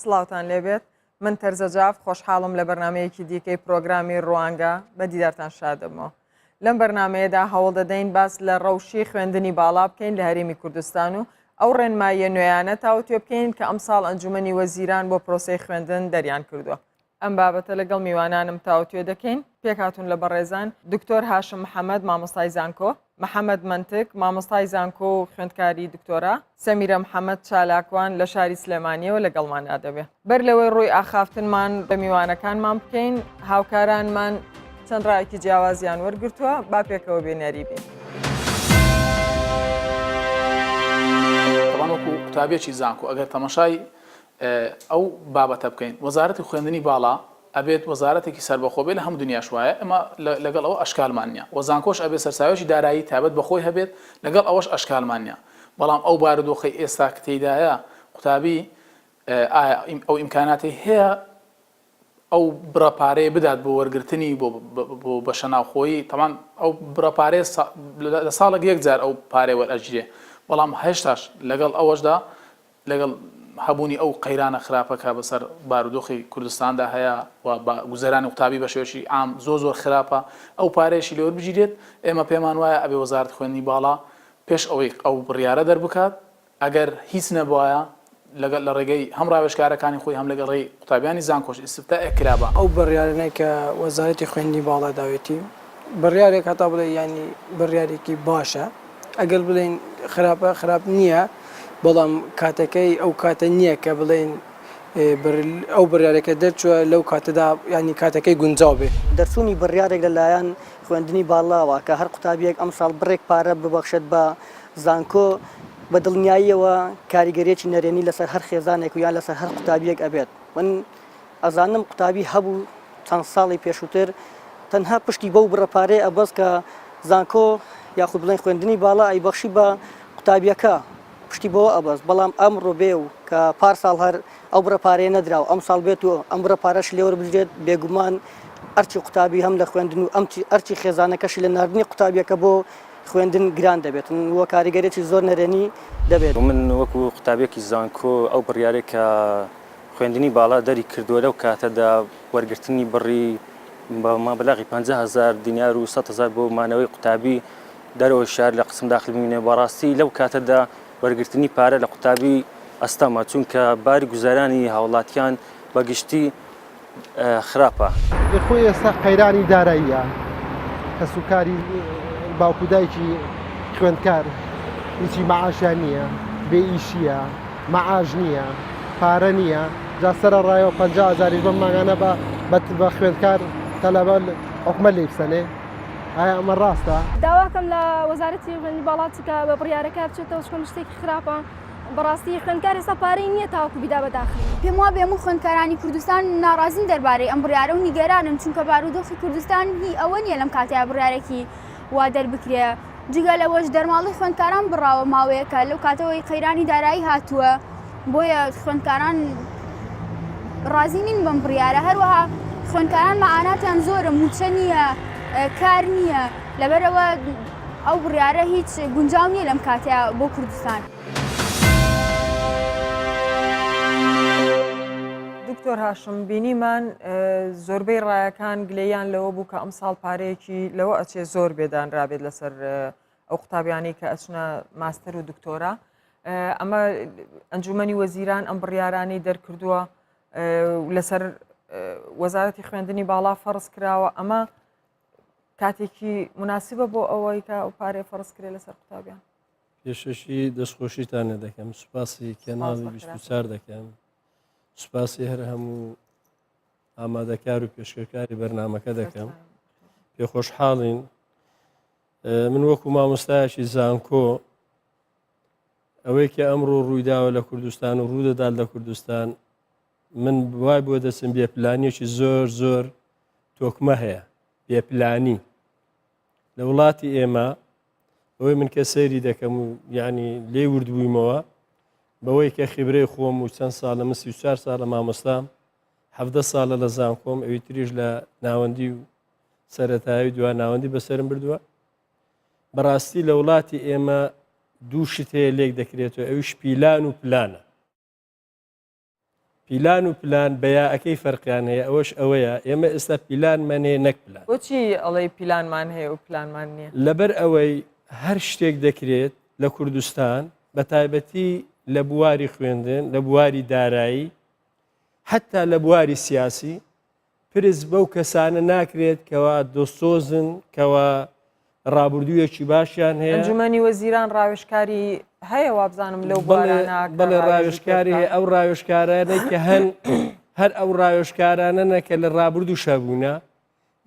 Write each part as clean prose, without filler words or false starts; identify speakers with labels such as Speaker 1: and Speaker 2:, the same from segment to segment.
Speaker 1: سڵاوتان لێبێت من تەرزە جاف خۆشحاڵم لە بەرنمەیەکی دیکەی پرۆگرامی ڕوانگە بە دیدارتان شادەبمەوە لەم بەرنمەیەدا هەوڵ دەدەین باس لە ڕەوشی خوێندنی باڵا بکەین لە هەرێمی کوردستان و ئەو ڕێنماییە نوێیانە تاوتوێ بکەین کە ئەمساڵ ئەنجومەنی وەزیران بۆ پرۆسەی خوێندن دەریان کردووە. ئەم بابەتە لەگەڵ میوانانم تاوتوێ دەکەین، پێکهاتوون لە بەڕێزان، دکتۆر هاشم محەمەد مامۆستای زانکۆ، محەمەد مەنتک مامۆستای زانکۆ و خوێندکاری دکتۆرا، سەمیرە محەمەد چالاکوان لە شاری سلێمانییەوە لەگەڵماندا دەبێ. بەر لەوەی ڕووی ئاخافتنمان بە میوانەکانمان بکەین، هاوکارانمان چەند ڕایەکی جیاوازیان وەرگرتووە، با پێکەوە بینەری بین.
Speaker 2: تەبعەن وەکو قوتابیەکی زانکۆ ئەگەر تەماشای ئەو بابەتە بکەین وەزارەتی خوێندنی باڵا ئەبێت وەزارەتێکی سەربەخۆ بێت لە هەموو دنیاش وایە ئێمە لەگەڵ ئەوە ئەشکالمان نیە وە زانکۆش ئەبێت سەرچاوەیەکی دارایی تایبەت بە خۆی هەبێت لەگەڵ ئەوەش ئەشکالمان نیە بەڵام ئەو بارودۆخەی ئێستا کە تێیدایە قوتابی ئایا ئەو ئیمکاناتەی هەیە ئەو بڕە پارەیە بدات بۆ وەرگرتنی بۆ بۆ بەشە ناوخۆیی تەبعەن ئەو بڕە پارەیە لە ساڵێک یەک جار ئەو پارەیە وەرئەگیرێ بەڵام هێشتاش لەگەڵ ئەوەشدا لەگەڵ هەبوونی ئەو قەیرانە خراپە کە بەسەر بارودۆخی کوردستاندا هەیە و بە گوزەرانی قوتابی بە شێوەیەکی عام زۆر زۆر خراپە ئەو پارەیەشی لێ وەربگیرێت ئێمە پێمان وایە ئەبێ وەزارەتی خوێندنی باڵا پێش ئەوەی ئەو بڕیارە دەربکات ئەگەر هیچ نەبوایە لەگەڵ لە ڕێگەی هەم ڕاوێژکارەکانی خۆی هەم لەگەڵ ڕێی قوتابیانی زانکۆش ئیستفتائێک کرابا.
Speaker 3: ئەو بڕیارانەی کە وەزارەتی خوێندنی باڵا داوێتی بڕیارێک هەتا بڵێی یانی بڕیارێکی باشە ئەگەر بڵێین خراپە خراپ نییە بەڵام کاتەکەی ئەو کاتە نییە کە بڵێین ئەو بڕیارێکە دەرچووە لەو کاتەدا ینی کاتەکەی گونجاو بێ.
Speaker 4: دەرچوونی بڕیارێک لە لایەن خوێندنی باڵاوە کە هەر قوتابییەک ئەمساڵ بڕێک پارە ببەخشێت بە زانکۆ بە دڵنیاییەوە کاریگەریەکی نەرێنی لەسەر هەر خێزانێک و یان لەسەر هەر قوتابیەک ئەبێت من ئەزانم قوتابی هەبوو چەند ساڵی پێشووتر تەنها پشتی بەو بڕە پارەیە ئەبەست کە زانکۆ یاخود بڵێن خوێندنی باڵا ئەیبەخشی بە قوتابیەکە پشتی بەوە ئەبەست بەڵام ئەمڕۆ بێ و کە پار ساڵ هەر ئەو بڕە پارەیە نەدرا و ئەمساڵ بێت و ئەم بڕە پارەش لێوەربگرێت بێگومان ئەرکی قوتابی هەم لە خوێندن و ئەم ئەرکی خێزانەکەشی لە ناردنی قوتابیەکە بۆ خوێندن گران دەبێتن و کاریگەریی زۆر نەرێنی دەبێت.
Speaker 5: من وەکو قوتابیەکی زانکۆ ئەو بڕیارەی کە خوێندنی باڵا دەری کردووە لەو کاتەدا وەرگرتنی بڕی بە مەبلەغی 50 هەزار دینار و 100 هەزار بۆ مانەوەی قوتابی دەرەوەی شار لە قسم داخل بمینێ بەڕاستی لەو کاتەدا وەرگرتنی پارە لە قوتابی ئەستەمە چونکە باری گوزەرانی هاوڵاتیان بە گشتی خراپە.
Speaker 6: ئێ خۆی ئێستا قەیرانی داراییە کەسوکاری باوک و دایکی خوێندکار هیچی مەعاشیان نییە بێ ئیشیە مەعاش نییە پارە نییە جا سەرە ڕایەوە 50 هەزاریش بەم مانگانە بە بە خوێندکار تەلەبە حکومەت لێی بسەنێ ئایا ئەمە ڕاستە؟
Speaker 7: داواکەم لە وەزارەتی خوێندنی باڵا چکە بە بڕیارەکە بچێتەوە چونکە شتێکی خراپە بەڕاستی خوێندکار ئێستا پارەی نییە تاوەکو بیدا بە داخلی.
Speaker 8: پێم وابێ هەموو خوێندکارانی کوردستان ناڕازین دەربارەی ئەم بڕیارە و نیگەرانن چونکە بارودۆخی کوردستان هی ئەوە نییە لەم کاتەیا بڕیارێکی وا دەربکرێ جگە لەوەش دەرماڵەی خوێندکاران بڕاوە ماوەیەکە لەو کاتەوەی قەیرانی دارایی هاتووە بۆیە خوێندکاران ڕازی نین بەم بڕیارە هەروەها خوێندکاران مەعاناتیان زۆرە موچە نییە کار نییە لەبەرەوە ئەو بڕیارە هیچ گونجاو نییە لەم کاتەیا بۆ کوردستان.
Speaker 1: دکتۆر هاشم بینیمان زۆربەی ڕایەکان گلەیان لەوە بوو کە ئەمساڵ پارەیەکی لەوە ئەچێ زۆر بێدانرابێت لەسەر ئەو قوتابیانەی کە ئەچنە ماستەر و دکتۆرا ئەمە ئەنجومەنی وەزیران ئەم بڕیارانەی دەرکردووە لەسەر وەزارەتی خوێندنی باڵا فەرز کراوە ئەمە کاتێکی مناسبە بۆ ئەوەی کە ئەو پارەیە فەرز کرێ لەسەر قوتابیان؟
Speaker 9: پێشەشی دەستخۆشیتان لێ دەکەم سوپاسی کەناڵی 24 دەکەم سوپاسی هەر هەموو ئامادەکار و پێشکەشکاری بەرنمەکە دەکەم پێخۆشحاڵین من وەکو مامۆستایەکی زانکۆ ئەوەی کە ئەمڕۆ ڕوویداوە لە کوردستان و ڕوودەدات لە کوردستان من وای بۆ دەچم بێپلانیەکی زۆر زۆر تۆکمە هەیە بێپلانی لە وڵاتی ئێمە ئەوەی من کە سەیری دەکەم و یعنی لێ وردبوویمەوە بەوەی کە خیبرەی خۆم و چەند ساڵە من 34 ساڵە مامۆستام حەفدە ساڵە لە زانکۆم ئەوی تریش لە ناوەندی و سەتایی دوا ناوەندی بەسەرم بردووە بەڕاستی لە وڵاتی ئێمە دوو شت هەیە لێک دەکرێتەوە ئەویش پیلان و پلانە. پیلان و پلان بە یاکەی فەرقیان هەیە ئەوەش ئەوەیە ئێمە ئێستا پیلانمان هەیە نەک پلان.
Speaker 1: بۆچی ئەڵێی پیلانمان هەیە و پلانمان نییە؟
Speaker 9: لەبەر ئەوەی هەر شتێک دەکرێت لە کوردستان بە تایبەتی لە بواری خوێندن لە بواری دارایی حتا لە بواری سیاسی پرس بەو کەسانە ناکرێت کەوا دڵسۆزن، کەوا ڕابردوویەکی باشیان هەیە.
Speaker 1: ئەنجومەنی وەزیران ڕاوێژکاری هەیە وابزانم لەو بوارانە کە
Speaker 9: بەڵێ
Speaker 1: ڕاوێژی پێ
Speaker 9: ڕاوێژکاری
Speaker 1: بکات.
Speaker 9: هەیە، ئەو ڕاوێژکارانەی کە هەن هەر ئەو ڕاوێژکارانەنە کە لە ڕابردووشا بوونە،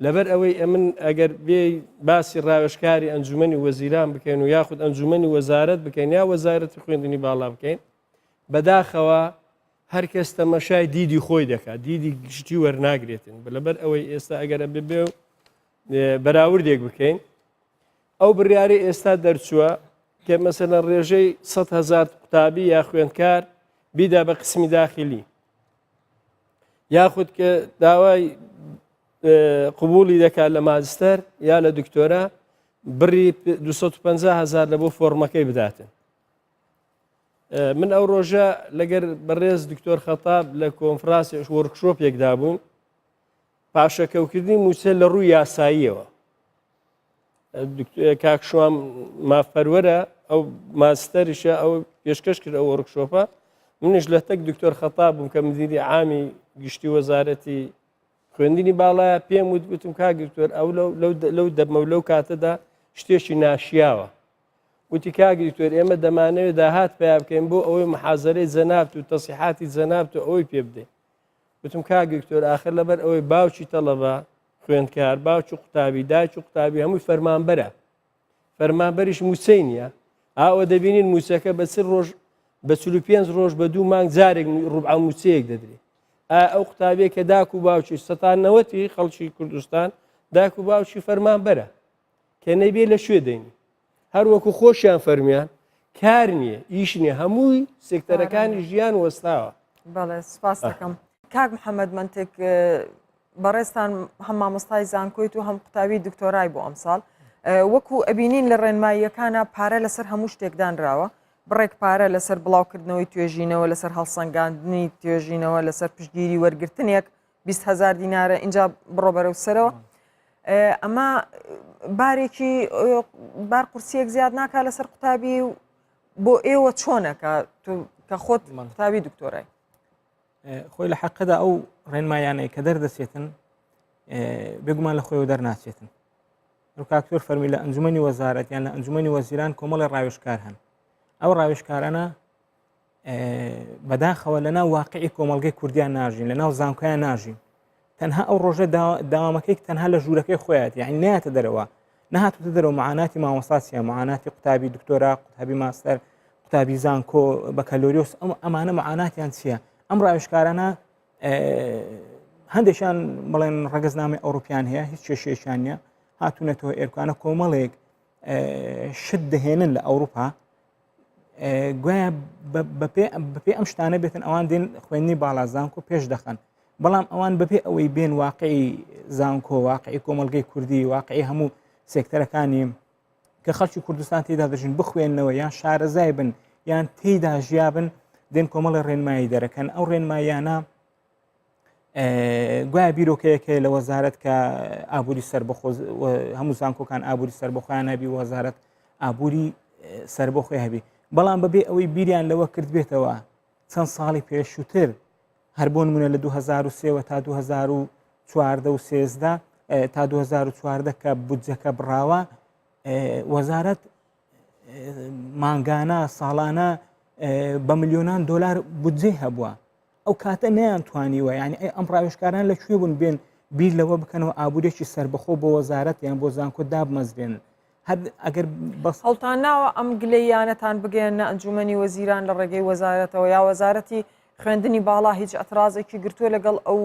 Speaker 9: لەبەر ئەوەی ئەمن ئەگەر بێی باسی ڕاوێژکاری ئەنجومەنی وەزیران بکەین و یاخود ئەنجومەنی وەزارەت بکەین یا وەزارەتی خوێندنی باڵا بکەین، بەداخەوە هەر کەس تەمەشای دیدی خۆی دەکات دیدی گشتی وەرناگرێتن لەبەر ئەوەی ئێستا ئەگەر ببێ و بەراوردێک بکەین ئەو بڕیاری ئێستا دەرچووە کە مەسەلەن ڕێژەی 100 هزار قوتابی یا خوێندکار بیدا بە قسمی داخلی یاخود کە داوای قوبولی دەکات لە ماجستەر یا لە دکتۆرا بڕی 250 هزار لە بۆ فۆرمەکەی بداتن من ئەو ڕۆژە لەگەر بەڕێز دکتۆر خەتاب لە کۆنفرانسی workshop ێکدا بووین پاشەکەوکردنی مووچە لە ڕووی یاساییەوە کاک شوام مافپەروەرە ئەو ماستەریشە ئەو پێشکەش کرد ئەو workshop ە منیش لە تەک دکتۆر خەتاب بووم کە مدیری عامی گشتی وەزارەتی خوێندنی باڵایە پێم وت گوتم کاک دکتۆر ئەو لەو دەمە و لەو کاتەدا شتێکی ناشیاوە وتی کاک دکتۆر ئێمە دەمانەوێت داهات پیا بکەین بۆ ئەوەی محازەرەی جەنابت و تەسیحاتی جەنابت و ئەوەی پێ بدەین وتم کاک دکتۆر ئاخر لەبەر ئەوەی باوکی تەڵەبە خوێندکار باوکی قوتابی دایکی قوتابی هەمووی فەرمانبەرە فەرمانبەریش موچەی نییە ئاوە دەبینین موچەکە بە چ ڕۆژ بە 45 ڕۆژ بە دوو مانگ جارێک ڕوبعە موچەیەک دەدرێت ئا ئەو قوتابیە کە داک و باوکی سەتان نەوەتی خەڵکی کوردستان داک و باوکی فەرمانبەرە کە نەیبێ لە کوێ دەینی هەر وەکو خۆشیان فەرمیان کار نییە ئیش نییە هەمووی سێکتەرەکانی ژیان وەستاوە.
Speaker 1: بەڵێ سپاس دەکەم کاک محەممەد مەنتک بەڕێزتان هەم مامۆستای زانکۆیت و هەم قوتابی دکتۆرای بۆ ئەمساڵ وەکو ئەبینین لە ڕێنماییەکانە پارە لەسەر هەموو شتێک دانراوە بڕێک پارە لەسەر بڵاوکردنەوەی توێژینەوە لەسەر هەڵسەنگاندنی توێژینەوە لەسەر پشتگیری وەرگرتنێک 20 هزار دینارە اینجا بڕۆ بەرەو سەرەوە ئەمە بارێکی بار قورسیەک زیاد ناکا لەسەر قوتابی و بۆ ئێوە چۆنەکە کە خۆت قوتابی دکتۆرای
Speaker 10: خۆی لە حەقەدا ئەو ڕێنمایانەی کە دەردەچێتن بێگومان لە خۆیەوە دەرناچێتن ڕکاکتۆر فەرمی لە ئەنجومی وەزارەت یان لە ئەنجومی وەزیران کۆمەڵی ڕاوێژکار هەن ئەو ڕاوێژکارانە بەداخەوە لە ناو واقعی کۆمەڵگەی کوردیان ناژین لە ناو زانکۆیان ناژین تەنها ئەو ڕۆژە داوامەکەی تەنها لە ژوورەکەی خۆیان یعنی ناتە دەرەوە نهاتوتە دەرەوە معاناتی مامۆستا چیە معاناتی قوتابی دکتۆرا قوتابی ماستەر قوتابی زانکۆ بەکەلۆریۆس ئەم ئەمانە معاناتیان چییە ئەم ڕاوێژکارانە هەندێکیان بڵێن ڕەگەزنامەی ئەوروپیان هەیە هیچ کێشەیەکیان نییە هاتوونەتەوە ئێرکانە کۆمەڵێک شت دەهێنن لە ئەوروپا گوایە بەپێ ئەم شتانە بێتن ئەوان دێن خوێندنی باڵا زانکۆ پێش دەخەن بەڵام ئەوان بەپێ ئەوەی بێن واقعی زانکۆ واقعی کۆمەلگەی کوردی واقعی هەموو سێکتەرەکانی کە خەڵکی کوردستان تێدا دەژین بخوێننەوە یان شارەزای بن یان تێیدا ژیابن دێن کۆمەڵی ڕێنمایی دەرەکەن ئەو ڕێنماییانە گوایە بیرۆکەیەک هەیە لە وەزارەت کە ئابووری سەربەخۆ هەموو زانکۆکان ئابووری سەربەخۆیان هەبی وەزارەت ئابووری سربەخۆی هەبی بەڵام بەبێ ئەوەی بیریان لەوە کرد بێتەوە چەند ساڵی پێشووتر هەر بۆ نمونە لە 2023 تا 2014 و 13 تا 2014 کە بودجەکە بڕاوە وەزارەت مانگانە ساڵانە بە ملیۆنان دلار بودجەی هەبووە ئەو کاتە نەیان توانیوە یعنی ئەی ئەم ڕاوێژکاران لە کوێ بوون بێن بیر لەوە بکەنەوە ئابووریەکی سربەخۆ بۆ وەزارەت یان بۆ زانکۆ دابمەزرێنن هەر ئەگەر
Speaker 1: بەس هەڵتان ناوە ئەم گلەییانەتان بگەیەننە ئەنجومەنی وەزیران لە ڕێگەی وەزارەتەوە یا وەزارەتی خوێندنی باڵا هیچ ئەترازێکی گرتووە لەگەڵ ئەو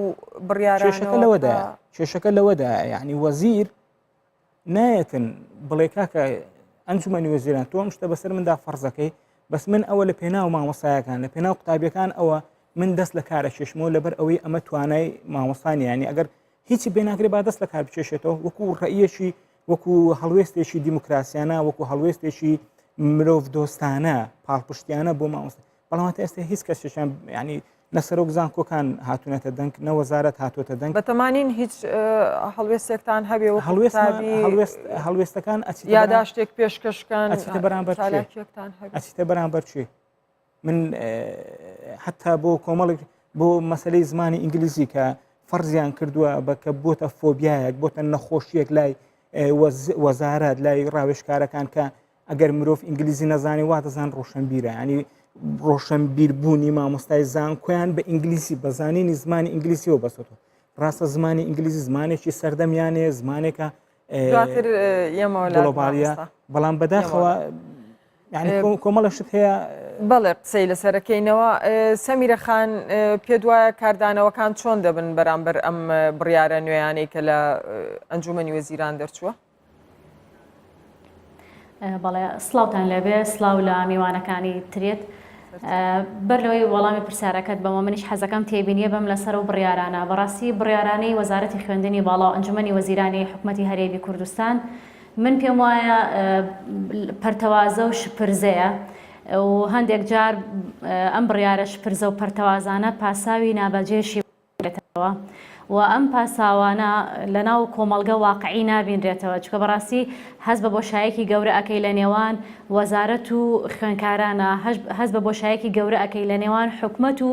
Speaker 1: بڕیارانەوە
Speaker 10: کێشەکە لەوەدایە کێشەکە لەوەدایە یعنی وەزیر نایەتن بڵێ کاکە ئەنجومەنی وەزیران تۆ ئەم شتە بەسەر مندا فەرزەکەی بەس من ئەوە لە پێناو مامۆسایەکان لە پێناو قوتابیەکان ئەوە من دەست لە کارە کێشمەوە لەبەر ئەوەی ئەمە توانای مامۆستانی ینی ئەگەر هیچی پێ ناکرێ با دەست لە کار بکێشێتەوە وەکو ڕەئیەکی وەکو هەڵوێستێکی دیموکراسیانە وەکو هەڵوێستێکی مرۆڤ دۆستانە پاڵپشتیانە بۆ مامۆستا بەڵام تا ئێستا هیچ کەسێکیان ینی نە سەرۆک زانکۆکان هاتوونەتە دەنگ نە وەزارەت هاتووەتە دەنگ.
Speaker 1: بەتەمانین هیچ هەڵوێستێکتان هەبێ وەکو قوتابی
Speaker 10: هەڵوێستەکان
Speaker 1: یاداشتێک پێشکەش بکەن
Speaker 10: ئەچیتە بەرامبەر
Speaker 1: چالاکیەکتان هەبێ
Speaker 10: ئەچیتە بەرامبەر کوێ؟ من حتا بۆ کۆمەڵێک بۆ مەسلەی زمانی ئینگلیزی کە فەرزیان کردووە بە کە بۆتە فۆبیایەک بۆتە نەخۆشیەک لای وەزارەت لای ڕاوێژکارەکان کە ئەگەر مرۆڤ ئینگلیزی نەزانێ وا دەزان ڕۆشنبیرە ینی ڕۆشنبیر بوونی مامۆستای زانکۆیان بە ئینگلیزی بە زانینی زمانی ئینگلیسیەوە بەسەوە ڕاستە زمانی ئینگلیزی زمانێکی سەردەمیانەیە زمانێکە
Speaker 1: دواتر ئێمەوە
Speaker 10: گلۆبالیە بەڵام بەداخەوە یعنی کۆمەڵە شت هەیە
Speaker 1: بەڵێ قسەی لەسەرەکەینەوە سەمیرە خان پێت وایە کاردانەوەکان چۆن دەبن بەرامبەر ئەم بڕیارە نوێیانەی کە لە ئەنجومەنی وەزیران دەرچووە؟
Speaker 11: بەڵێ سڵاوتان لێبێ سڵاو لە میوانەکانی ترێت بەر لەوەی وەڵامی پرسیارەکەت بەمە منیش حەزەکەم تێبینیە بم لەسەر و بڕیارانە بەڕاستی بڕیارانەی وەزارەتی خوێندنی باڵا و ئەنجومەنی وەزیرانی حکومەتی هەرێمی کوردستان من پێم وایە پەرتەوازە و شپرزەیە و هەندێک جار ئەم بڕیارە شپرزە و پەرتەوازانە پاساوی نابەجێشی بێتەوە و ئەم پاساوانە لەناو کۆمەڵگە واقعی نابینرێتەوە چونکە بەڕاستی هەست بە بۆشایەکی گەورە ئەکەی لە نێوان وەزارەت و خوێنکارانە هەست بە بۆشایەکی گەورە ئەکەی لە نێوان حکومەت و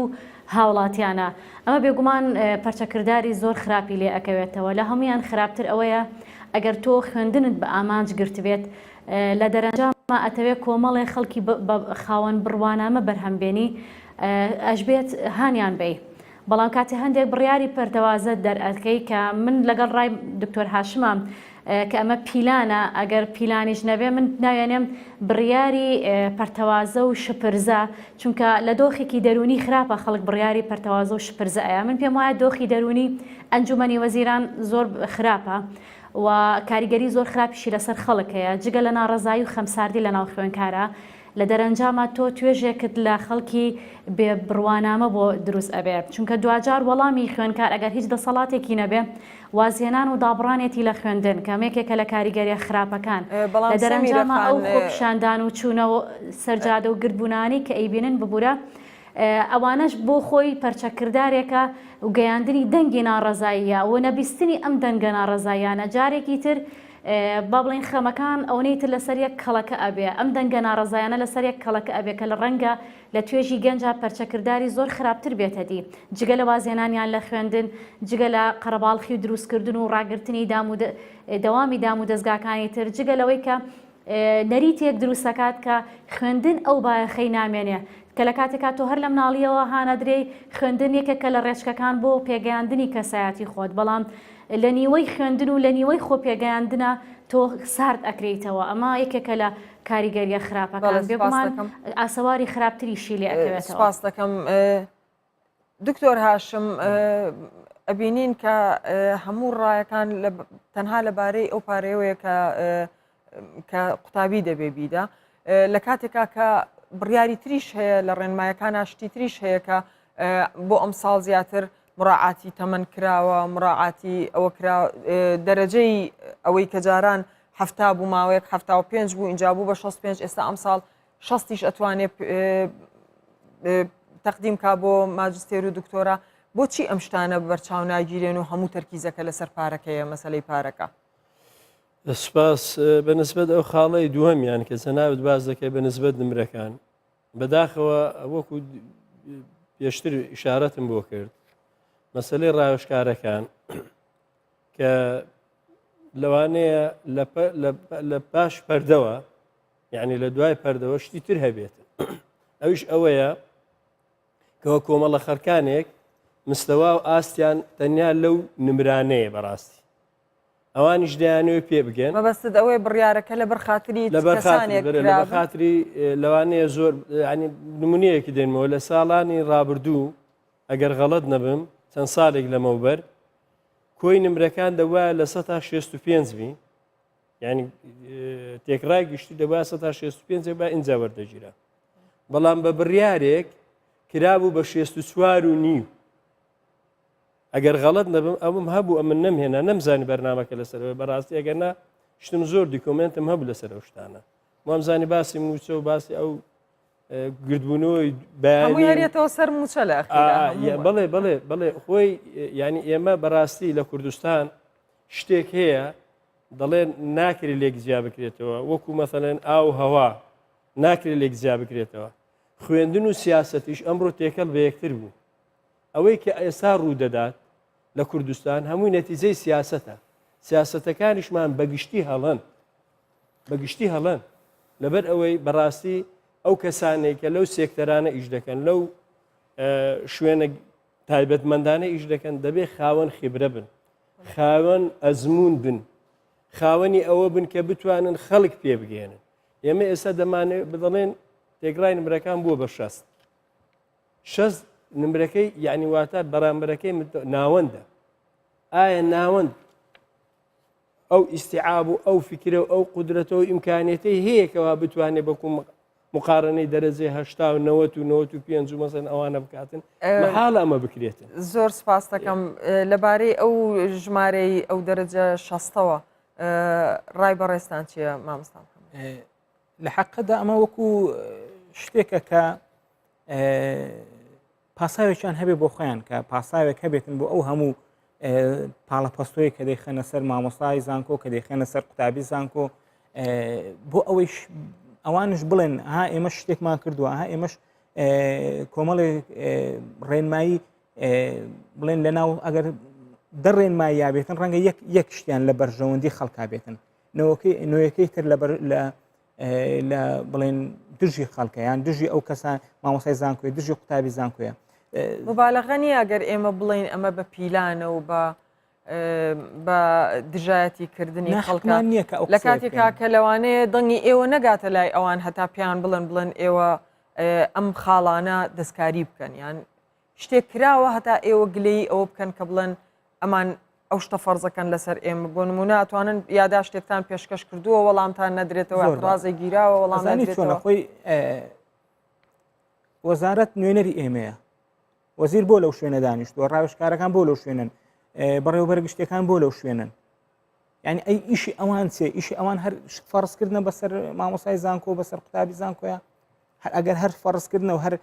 Speaker 11: هاوڵاتیانە ئەمە بێگومان پەرچەکرداری زۆر خراپی لێ ئەکەوێتەوە لە هەمویان خراپتر ئەوەیە ئەگەر تۆ خوێندنت بە ئامانج گرتبێت لە دەرەنجاما ئەتەوێ کۆمەڵێ خەڵکی خاوەن بڕوانامە بەرهەم بێنی ئەشبێت هانیان بەی بەڵام کاتێ هەندێک بڕیاری پەرتەوازە دەرئەکەی کە من لەگەڵ ڕای دکتۆر هاشمام کە ئەمە پیلانە ئەگەر پیلانیش نەبێ من ناوێنێم بڕیاری پەرتەوازە و شپرزە چونکە لە دۆخێکی دەرونی خراپە خەڵک بڕیاری پەرتەوازە و شپرزە ئەیا من پێم وایە دۆخی دەرونی ئەنجومەنی وەزیران زۆر خراپە و کاریگەری زۆر خراپیشی لەسەر خەڵک هەیە جگە لە ناڕەزایی و خەمساردی لەناو خوێنکارە لە دەرەنجاما تۆ توێژێکت لە خەڵکی بێ بڕوانامە بۆ دروست ئەبێ چونکە دواجار وەڵامی خوێنکار ئەگەر هیچ دەسەڵاتێکی نەبێ وازهێنان و دابڕانێتی لە خوێندن کە یەکێکە لە کاریگەریە خراپەکان
Speaker 1: بەڵام
Speaker 11: لە
Speaker 1: سەمیرە
Speaker 11: دەرەنجاما
Speaker 1: خان
Speaker 11: ئەو خۆپیشاندان و چوونەوە سەرجادە و گردبوونانەی کە ئەیبینن ببورە ئەوانەش بۆ خۆی پەرچەکردارێکە و گەیاندنی دەنگی ناڕەزاییە و نەبیستنی ئەم دەنگە ناڕەزاییانە جارێکی تر با بڵێین خەمەکان ئەونەی تر لەسەر یەک کەڵەکە ئەبێ، ئەم دەنگە ناڕەزایانە لەسەر یەک کەڵەکە ئەبێ کە لە ڕەنگە لە توێژی گەنجا پەرچەکرداری زۆر خراپتر بێتە دی، جگە لە وازهێنانیان لە خوێندن، جگە لە قەرەباڵخی و دروستکردن و ڕاگرتنی دام و دەوامی دام و دەزگاکانی تر، جگە لەوەی کە نەریتێک دروست ئەکات کە خوێندن ئەو بایەخەی نامێنێ کە لە کاتێکا تۆ هەر لە مناڵیەوە هانەدرێی خوێندن یەکێکە لە ڕێچکەکان بۆ پێگەیاندنی کەسایەتی خۆت بەڵام لە نیوەی خوێندن و لە نیوەی خۆ پێگەیاندنا تۆ سارد ئەکرێیتەوە ئەمە یەکێکە لە کاریگەریە خراپەکان
Speaker 1: بەڵێ سپاس
Speaker 11: بێگومان
Speaker 1: دەکەم.
Speaker 11: ئاسەواری خراپتریشی لێ ئەکەوێتەوە.
Speaker 1: سپاس دەکەم دکتۆر هاشم ئەبینین کە هەموو ڕایەکان تەنها لەبارەی ئەو پارەیەوەیە کە کە قوتابی دەبێ بیدا لە کاتێکا کە بڕیاری تریش هەیە لە ڕێنمایەکان شتی تریش هەیە کە بۆ ئەم ساڵ زیاتر مراعاتی تەمەن کراوە مراعاتی ئەوە کرا دەرەجەی ئەوەی کە جاران هەفتا بوو ماوەیەک 75 بوو اینجا بوو بە 65 ئێستا ئەم ساڵ شەستیش ئەتوانێ تەقدیم کا بۆ ماجستێر و دکتۆرا بۆچی ئەم شتانە بەرچاو ناگیرێن و هەموو تەرکیزەکە لەسەر پارەکەیە مەسلەی پارەکە
Speaker 9: سپاس بە نسبەت ئەو خاڵەی دووەمیان کە جەنابت باس دەکەی بە نسبەت نمرەکان بەداخەوە وەکو پێشتر ئشارەتم بۆ کرد مەسلەی ڕاوێژکارەکان کە لەوانەیە لە پاش پەردەوە یعنی لە دوای پەردەوە شتی تر هەبێت ئەویش ئەوەیە کەەوە کۆمەڵە خەرکانێک مستەوا و ئاستیان تەنیا لەو نمرانەیە بەڕاستی ئەوانیش دەیانەوێت پێ بگەن.
Speaker 1: مەبەستت ئەوەیە بڕیارەکە لەبەر خاتری چ
Speaker 9: لەبەر خاتری
Speaker 1: کەسانێک
Speaker 9: بەرێ لەبەر
Speaker 1: کرابن؟
Speaker 9: خاتری لەوانەیە زۆر یعنی نمونەیەکی دێنمەوە لە ساڵانی ڕابردوو ئەگەر غەڵەت نەبم چەند ساڵێک لەمەوبەر کۆی نمرەکان دەبوایە لە سەتا 65 بی یعنی تێکڕای گشتی دەبوایە سەتا 65 با ئینجا وەردەگیرا بەڵام بە بڕیارێک کرابوو بە 64 و نیو ئەگەر غەڵەت نەبم ئەوم هەبوو ئەمن نەمهێنا نەمزانی بەرنامەکە لەسەرەوە بەڕاستی ئەگەر نا شتم زۆر دیکۆمنتم هەبوو لەسەر ئەو شتانە وامزانی باسی موچە و باسی ئەو گردبوونەوەی بەیانی
Speaker 1: هەرێتەوە سەر موچە لە
Speaker 9: بەڵێ بەڵێ بەڵێ خۆی ینی ئێمە بەڕاستی لە کوردستان شتێک هەیە دەڵێن ناکرێت لێک جیا بکرێتەوە وەکو مەسەلەن ئاو هەوا ناکرێت لێک جیا بکرێتەوە خوێندن و سیاسەتیش ئەمڕۆ تێکەڵ بە یەکتر بوو ئەوەی کە ئێستا ڕوو دەدات لە کوردستان هەمووی نەتیجەی سیاسەتە سیاسەتەکانیشمان بەگشتی هەڵەن بەگشتی هەڵەن لەبەر ئەوەی بەڕاستی ئەو کەسانێک کە لەو سێکتەرانە ئیش دەکەن لەو شوێنە تایبەتمەندانە ئیش دەکەن دەبێ خاوەن خیبرە بن خاوەن ئەزمون بن خاوەنی ئەوە بن کە بتوانن خەڵک پێ بگەێنن ئێمە ئێستا دەمانێت بدەڵێن تێگرای نمرەکان بووە بە شەست شەست نمرەکەی یعنی واتە بەرامبەرەکەی ناوەندە ئایا ناوەند ئەو ئیسیعاب و ئەو فکرە و ئەو قدرەتە و ئیمکانێتی هەیە کەوا بتوانێت بەکو مقارنەی دەرەجەی هەشتا و نەوەت و نەوەت و پێنج و مەسەن ئەوانە بکاتن مەحاڵە ئەمە بکرێتن.
Speaker 1: زۆر سپاس دەکەم لەبارەی ئەو ژمارەی ئەو دەرەجە شەستەوە ڕای بەڕێزتان چییە مامۆستا محەممەد؟
Speaker 10: لە حەقدا ئەمە وەکو شتێکە کە پاساوێکیان هەبێ بۆ خۆیان کە پاساوێک هەبێتن بۆ ئەو هەموو پاڵەپەستۆی کە دەیخەنە سەر مامۆستای زانکۆ کە دەیخەنە سەر قوتابی زانکۆ بۆ ئەوەیش ئەوانش بڵێن ها ئێمە شتێکمان کردووە ها ئێمەش کۆمەڵێک ڕێنمایی بڵێن لە ناو ئەگەر دە ڕێنمایی یابێتن ڕەنگە یەک یەک شتیان لە بەرژەوەندی خەڵکا بێتن نەوەکەی نوێیەکەی تر لە لە لە بڵێن دژی خەڵکە یان دژی ئەو کەسە مامۆسای زانکۆی دژی قوتابی زانکۆیە.
Speaker 1: مبالغە نییە ئەگەر ئێمە بڵین ئەمە بە پیلانە و بە بە دژایەتی کردنی خەڵکان
Speaker 10: نییە کە
Speaker 1: لە کاتێکا کە لەوانەیە دەنگی ئێوە نەگاتە لای ئەوان هەتا پێیان بڵێن بڵێن ئێوە ئەم خاڵانە دەستکاری بکەن یان شتێک کراوە هەتا ئێوە گلەیی ئەوە بکەن کە بڵێن ئەمان ئەو شتە فەرزەکەن لەسەر ئێمە بۆ نمونە ئەتوانن یاداشتێکتان پێشکەش کردووە وەڵامتان نەدرێتەوە ڕازێ گیراوە وەڵام
Speaker 10: چۆنە خۆی وەزارەت نوێنەری ئێمەیە وەزیر بۆ لەو شوێنە دانیشتووە ڕاوێژکارەکان بۆ لەو شوێنن بەڕێوبەر گشتەکان بۆ لەو شوێنن یعنی ئەی ئیشی ئەوان چێ ئیشی ئەوان هەر فەرزکردنە بەسەر مامۆسای زانکۆ بەسەر قوتابی زانکۆیە هەر ئەگەر هەر فەرزکردنە و هەر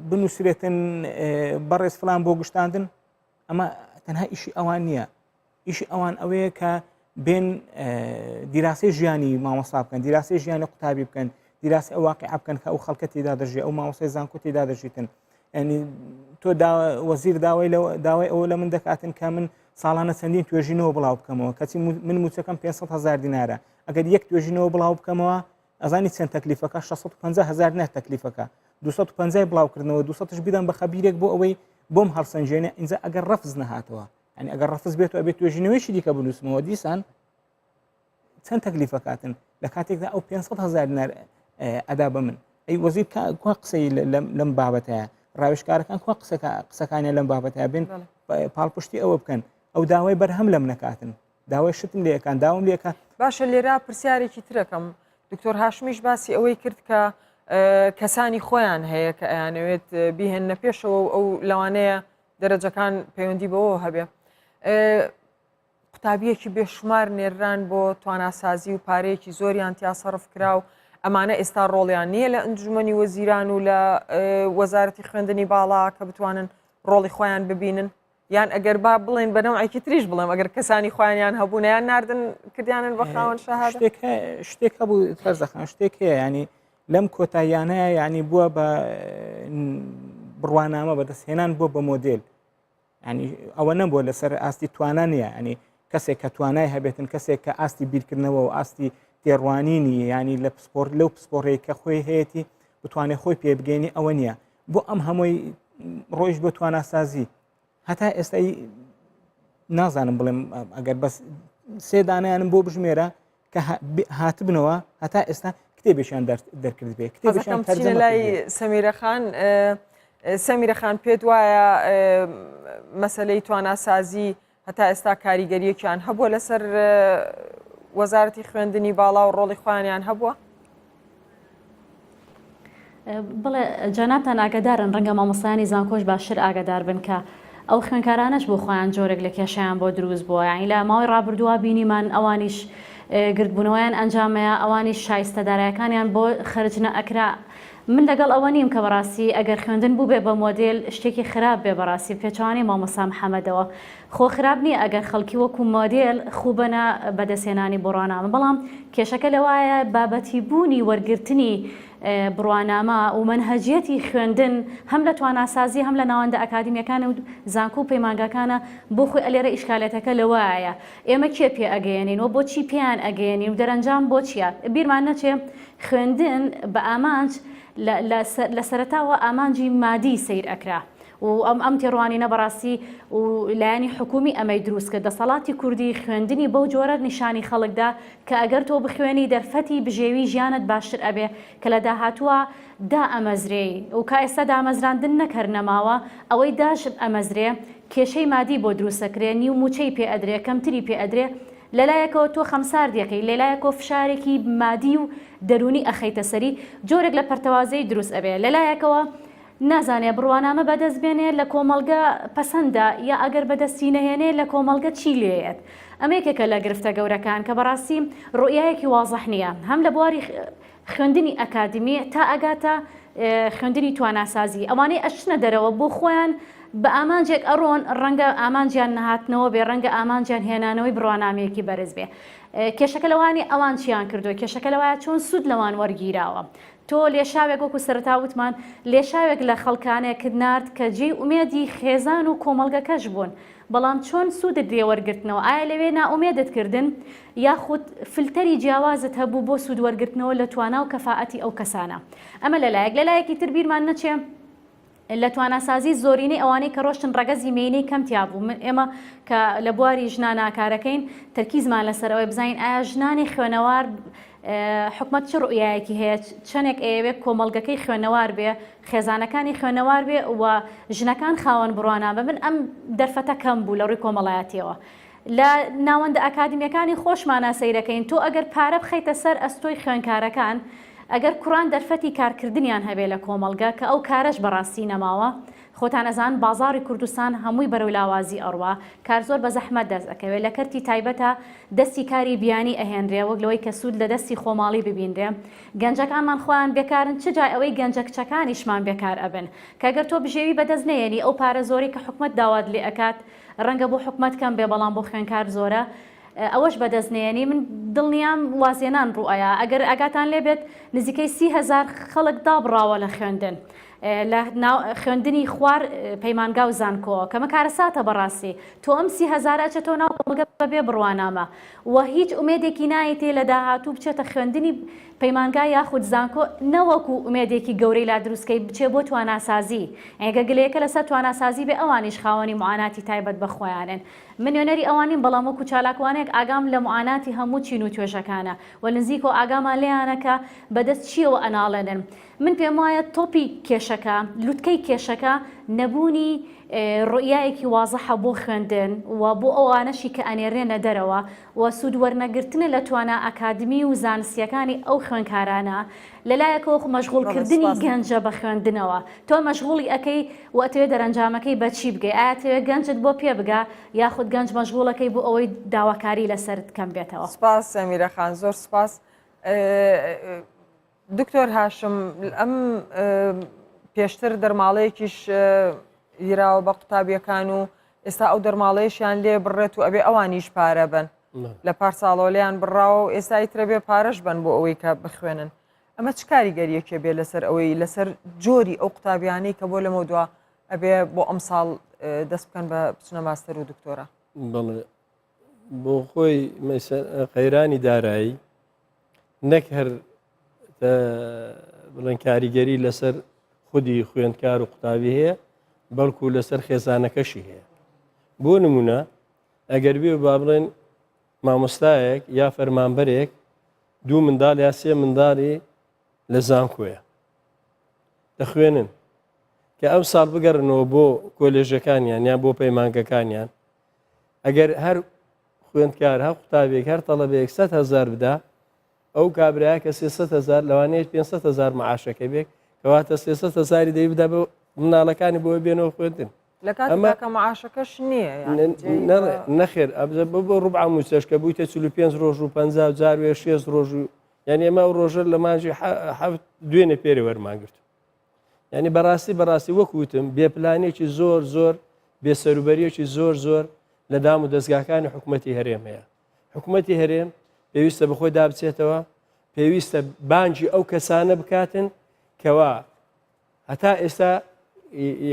Speaker 10: بنووسرێتن بەڕێز فلان بۆ گشتاندن ئەمە تەنها ئیشی ئەوان نییە ئیشی ئەوان ئەوەیە کە بێن دیراسی ژیانی مامۆستا بکەن دیراسی ژیانی قوتابی بکەن دیراسی ئەو واقع بکەن کە ئەو خەڵکە تێدا دەژێ ئەو مامۆستای زانکۆ تێدا دەژیتن ینی تۆ وەزیر داوای داوای ئەوە لە من دەکاتن کە من ساڵانە چەندین توێژینەوە بڵاو بکەمەوە کەچی من موچەکەم 500 هزار دینارە ئەگەر یەک توێژینەوە بڵاو بکەمەوە ئەزانی چەند تەکلیفەکە 650 هزار نە تەکلیفەکە 250 بڵاوکردنەوە 200 بدەم بە خەبیرێک بۆ ئەوەی بۆم هەڵسەنگێنێ ئینجا ئەگەر ڕەفز نەهاتەوە یعنی ئەگەر ڕەفز بێت و ئەبێت توێژینەوەیشی دیکە بنووسمەوە دیسان چەند تەکلیفەکاتن لە کاتێکدا ئەو 500 هزار دینار ئەدا بە من ئەی وەزیر کوا قسەی لەم بابەتەیە ڕاوێژکارەکان کوا قسەکە قسەکانیان لەم بابەتە بن پاڵپشتی ئەوە بکەن ئەو داوای بەرهەم لەم نەکاتن داوای شتم لێکان داوام لێکە
Speaker 1: باشە لێرە پرسیارێکی ترەکەم دکتۆر هاشمیش باسی ئەوەی کرد کە کەسانی خۆیان هەیە کە ئەیانەوێت بیهێننە پێشەوە و ئەو لەوانەیە دەرەجەکان پەیوەندی بەوە هەبێ قوتابیەکی بێشمار نێران بۆ تواناسازی و پارەیەکی زۆریان تیا سەرف کرا و ئەمانە ئێستا ڕۆڵیان نییە لە ئەنجومەنی وەزیران و لە وەزارەتی خوێندنی باڵا کە بتوانن ڕۆڵی خۆیان ببینن یان ئەگەر با بڵێن بە نەوعێکی تریش بڵێم ئەگەر کەسانی خۆیانیان هەبوونیان ناردن کردیانن بە خاوەن شەهادە
Speaker 10: شتێک شتێک هەبوو فەرزەخان شتێک هەیە ینی لەم کۆتاییانەیە ینی بووە بە بڕوانامە بەدەستهێنان بووە بە مۆدێل ینی ئەوە نەبووە لەسەر ئاستی توانا نییە ینی کەسێک کە توانای هەبێتن کەسێک کە ئاستی بیرکردنەوە و ئاستی تێڕوانینی ینی لە پسپۆر لەو پسپۆڕەیە کە خۆی هەیەی بتوانێت خۆی پێبگەینی ئەوە نییە بۆ ئەم هەمووی ڕۆیش بۆ تواناسازی هەتا ئێستای نازانم بڵێم ئەگەر بەس سێ دانیانم بۆ بژمێرە کە هاتبنەوە هەتا ئێستا کتێبێکیان دەرکرد بێ
Speaker 1: کتێبێکیان تەرجەمە لای سەمیرە خان سەمیرە خان پێت وایە مەسلەی تواناسازی هەتا ئێستا کاریگەریەکیان هەبووە لەسەر وەزارەتی خوێندنی باڵا و ڕۆڵی خۆیانیان هەبووە؟
Speaker 11: بڵێ جەنابتان ئاگادارن ڕەنگە مامۆستایانی زانکۆش باشتر ئاگادار بن کە ئەو خوێنکارانەش بۆ خۆیان جۆرێک لە کێشیان بۆ دروست بووە یانی لە ماوەی ڕابردووە بینیمان ئەوانیش. گردبوونەوەیان ئەنجامەیە ئەوانیش شایستە دارایەکانیان بۆ خەرج نەئەکرا من لەگەڵ ئەوە نیم کە بەڕاستی ئەگەر خوێندن بووبێ بە مۆدێل شتێکی خراپ بێ بەڕاستی پێچەوانەی مامۆستا محەمەدەوە خۆ خراپ نییە ئەگەر خەڵکی وەکو مۆدێل خووبەنە بەدەستهێنانی بڕوانامە بەڵام کێشەکە لەوایە بابەتی بوونی وەرگرتنی بڕوانامە و مەنهەجیەتی خوێندن هەم لە تواناسازی هەم لە ناوەندە ئەکادیمیەکان و زانکۆ و پەیمانگاکانە بۆ خۆی ئەلێرە ئیشکالێتەکە لەوایە ئێمە کێ پێ ئەگەیەنین و بۆچی پێیان ئەگەیەنین و دەرەنجام بۆ چییە؟ بیرمان نەچێ خوێندن بە ئامانج لە سەرەتاوە ئامانجی مادی سەیر ئەکرا و ئەم ئەم تێڕوانینە بەڕاستی و لایەنی حکومی ئەمەی دروست کرد دەسەڵاتی کوردی خوێندنی بەو جۆرە نیشانی خەڵکدا کە ئەگەر تۆ بخوێنی دەرفەتی بژێوی ژیانت باشتر ئەبێ کە لە داهاتووە دائەمەزرێی و کا ئێستا دامەزراندن نەک هەر نەماوە ئەوەی داش ئەمەزرێ کێشەی مادی بۆ دروست ئەکرێ نیو موچەی پێ ئەدرێ کەمتری پێ ئەدرێ لەلایەکەوە تۆ خەمساردی ئەکەی لەلایەکەوە فشارێکی مادی و دەرونی ئەخەیتە سەری جۆرێک لە پەرتەوازەیی دروست ئەبێ لەلایەکەوە نازانێ بڕوانامە بەدەست بێنێ لە کۆمەڵگە پەسەندە یا ئەگەر بەدەستی نەهێنێ لە کۆمەڵگە چی لێیەت ئەمە یەکێکە لە گرفتە گەورەکان کە بەڕاستی ڕوئیایەکی وازح نییە هەم لە بواری خوێندنی ئەکادیمی تا ئەگاتە خوێندنی تواناسازی، ئەوانەی ئەچنە دەرەوە بۆ خۆیان بە ئامانجێک ئەڕۆن، ڕەنگە ئامانجیان نەهاتنەوە بێ، ڕەنگە ئامانجیان هێنانەوەی بڕوانامەیەکی بەرز بێ. کێشەکە لەوانی ئەوان چیان کردووە، کێشەکە لەوایە چۆن سوود لەوان وەرگیراوە. تۆ لێشاوێک وەکو سەرەتا وتمان، لێشاوێک لە خەڵکانێکت نارد کە جێی ئومێدی خێزان و کۆمەڵگەکەش بوون، بەڵام چۆن سوودت لێ وەرگرتنەوە؟ ئایا لەوێ نائومێدت کردن یاخود فلتەری جیاوازت هەبوو بۆ سوود وەرگرتنەوە لە توانا و کەفائەتی ئەو کەسانە؟ ئەمە لە لایەک، لە لایەکی تر بیرمان نەچێ لە تواناسازی زۆرینەی ئەوانەی کە ڕۆشتن ڕەگەزی مێینەی کەم تیا بوو. من ئێمە کە لە بواری ژنانا کارەکەین تەرکیزمان لەسەر ئەوەیە بزانین ئایا ژنانی خوێنەوار حکومەت چ ڕوئیایەکی هەیە، چەنێک ئەیەوێ کۆمەڵگەکەی خوێنەوار بێ، خێزانەکانی خوێنەوار بێ و ژنەکان خاوەن بڕوانامە بن، ئەم دەرفەتە کەم بوو لە ڕووی کۆمەڵایەتیەوە. لە ناوەندە ئەکادیمیەکانی خۆشمانا سەیرەکەین تۆ ئەگەر پارە بخەیتە سەر ئەستۆی خوێنکارەکان، ئەگەر کوڕان دەرفەتی کارکردنیان هەبێ لە کۆمەڵگە کە ئەو کارەش بەڕاستی نەماوە، خۆتان ئەزانن بازاڕی کوردستان هەمووی بەرەو لاوازی ئەڕوا، کار زۆر بە زەحمەت دەست ئەکەوێ، لە کەرتی تایبەتا دەستی کاری بیانی ئەهێنرێ وەک لەوەی کە سوود لە دەستی خۆماڵی ببینرێ، گەنجەکانمان خۆیان بێکارن چ جای ئەوەی گەنجە کچەکانیشمان بێکار ئەبن، کە گەر تۆ بژێوی بەدەست نەیەنی ئەو پارە زۆرەی کە حکومەت داوات لێ ئەکات ڕەنگە بۆ حکومەت کەم بێ بەڵام بۆ خوێنکار زۆرە ئەوەش بەدەست نەیەنی من دڵنیام وازهێنان ڕووئەیا ئەگەر ئاگاتان لێ بێت نزیکەی 30هزار خەڵک دابڕاوە لە خوێندن لە خوێندنی خوار پەیمانگا و زانکۆ کەمە کارەساتە بەڕاستی تۆ ئەم 30هزار ئەچێتەوە ناو کۆمەڵگە بەبێ بڕوانامە و هیچ ئومێدێکی نایەتێ لە داهاتوو بچێتە خوێندنی پەیمانگا یاخود زانکۆ نەوەکو ئومێدێکی گەورەی لا دروستکەی بچێ بۆ تواناسازی ئەگەر گلەیەکە لەسەر تواناسازی بێ ئەوانیش خاوەنی معاناتی تایبەت بە خۆیانن من نوێنەری ئەوان نیم بەڵام وەکو چالاکوانێک ئاگام لە معاناتی هەموو چین و توێژەکانە و نزیکەوە ئاگامان لێیانە کە بەدەست چیەوە ئەناڵێنن من پێموایە تۆپی کێشەکە، لوتکەی کێشەکە نەبوونی ڕوئیایەکی وازحە بۆ خوێندن و بۆ ئەوانەشی کە ئەنێررێنە دەرەوە و سوود وەرنەگرتنە لە توانا ئەکادمی و زانستییەکانی ئەو خوێندکارانە. لەلایەکەوە مەشغوڵکردنی گەنجە بە خوێندنەوە. تۆ مەشغوڵی ئەکەی و ئەتەوێ دەرەنجامەکەی بە چی بگەی؟ ئایا ئەتەوێ گەنجت بۆ پێ بگا یاخود گەنج مەشغوڵەکەی بۆ ئەوەی داواکاری لەسەرت کەم بێتەوە؟
Speaker 1: سپاس سەمیرە خان زۆر سپاس. دکتۆر هاشم ئەم پێشتر دەرماڵەیەکیش گیراوە بە قوتابیەکان و ئێستا ئەو دەرماڵەیەشیان لێ بڕێت و ئەبێ ئەوانیش پارە بن لە پار ساڵەوە لێیان بڕاوە و ئێستا ئیترە بێ پارەش بن بۆ ئەوەی کە بخوێنن ئەمە چ کاریگەریەکێ بێ لەسەر ئەوەی لەسەر جۆری ئەو قوتابیانەی کە بۆ لەمە دوا ئەبێ بۆ ئەم ساڵ دەست بکەن بە بچنە ماستەر و دکتۆرا
Speaker 9: بەڵێ بۆ خۆی قەیرانی دارایی نەک هەر بڵێن کاریگەری لەسەر خودی خوێندکار و قوتابی هەیە بەڵکو لەسەر خێزانەکەشی هەیە بۆ نمونە ئەگەر بێ با بڵێن مامۆستایەک یا فەرمانبەرێک دوو منداڵ یا سێ منداڵی لە زانکۆیە دەخوێنن کە ئەم ساڵ بگەڕنەوە بۆ کۆلێژەکانیان یان بۆ پەیمانگەکانیان ئەگەر هەر خوێندکار هەر قوتابێک هەر تەڵەبەیەک 100 هەزار بدا ئەو کابرایە کە 300 هەزار لەوانەیە 500 هەزار معاشەکە بێت کەواتە 300 هەزاری دەی بدا بە مناڵەکانی بۆ بێنەوە خوێندن.
Speaker 1: لە کاتێکدا کە معاشەکەش نییە
Speaker 9: نەخێر ئەبزە بۆ بۆ ڕوبع موچەش کە بوویتە 45 ڕۆژ و 50 جار وێ 6 ڕۆژ و یعنی ئێمە ئەو ڕۆژە لە مانگی حەفت دوێنێ پێرێ وەرمان گرت یعنی بەڕاستی بەڕاستی وەک وتم بێپلانێکی زۆر زۆر بێسەروبەریەکی زۆر زۆر لە دام و دەستگاکانی حکوومەتی هەرێم هەیە حکوومەتی هەرێم پێویستە بەخۆی دابچێتەوە پێویستە بانگی ئەو کەسانە بکاتن کەوا هەتا ئێستا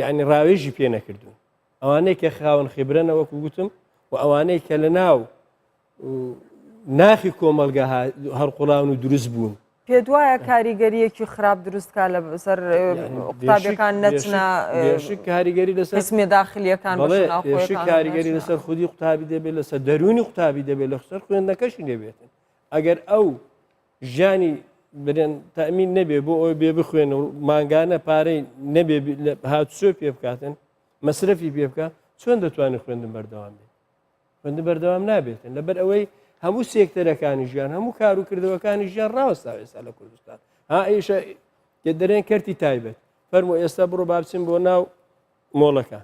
Speaker 9: یعنی ڕاوێژی پێ نەکردوون ئەوانەی کە خاوەن خیبرەنە وەکو گوتم و ئەوانەی کە لە ناو ناخی کۆمەڵگە هەرقوڵاون و دروست بوون.
Speaker 1: پێت وایە کاریگەریەکی خراپ دروست کا لە سەر قوتابیەکان نەچنە
Speaker 9: کاریگەری لەسەر
Speaker 1: قسمی داخلیەکان
Speaker 9: کاریگەری لەسەر خودی قوتابی دەبێت لەسەر دەروونی قوتابی دەبێت لەسەر خوێندنەکەشی دەبێتن ئەگەر ئەو ژیانی برێن تەمین نەبێ بۆ ئەوی بێ بخوێن و مانگانە پارەی نەبێ هاتوچۆ پێ بکاتن مەسرەفی پێ بکە چۆن دەتوانێت خوێندن بەردەوام بێت خوێندن بەردەوام نابێتن لەبەر ئەوەی هەموو سێکتەرەکانی ژیان هەموو کار و کردەوەکانی ژیان ڕاوەستا ئێستا لە کوردستان ها ئیشە دەرێن کەرتی تایبەت فەرمو ئێستا بڕۆ بابچین بۆ ناو مۆڵەکە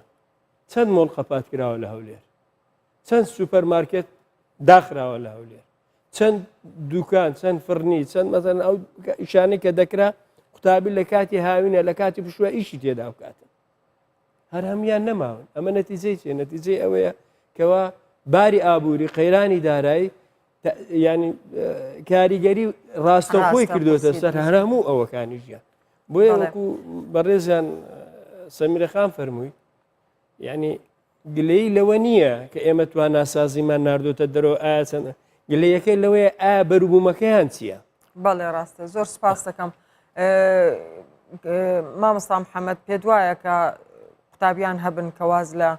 Speaker 9: چەند مۆڵ قەپات کراوە لە هەولێر چەند سوپەر مارکێت داخراوە لە هەولێر چەند دوکان چەند فڕنی چەند مەزەن ئەو ئیشانەی کە دەکرا قوتابی لە کاتی هاوینە لە کاتی پشوە ئیشی تێدا بکاتن هەر هەموان نەماون ئەمە نەتیجەی چێ نەتیجەی ئەوەیە کەوا باری ئابووری قەیرانی دارایی ینی کاریگەری ڕاستەخۆی کردوتە سەر هەر هەموو ئەوەکانی ژیان بۆیە وەکو بەڕێزیان سەمیرەخان فەرمووی یعنی گلەیی لەوە نییە کە ئێمە تواناسازیمان ناردۆتە دەرەوە ئایا چەند گلەیەکەی لەوەیە ئایا بەروبوومەکەیان چییە؟
Speaker 1: بەڵێ ڕاستە زۆر سپاس دەکەم مامۆستا محەممەد پێت وایە کە قوتابیان هەبن کە واز لە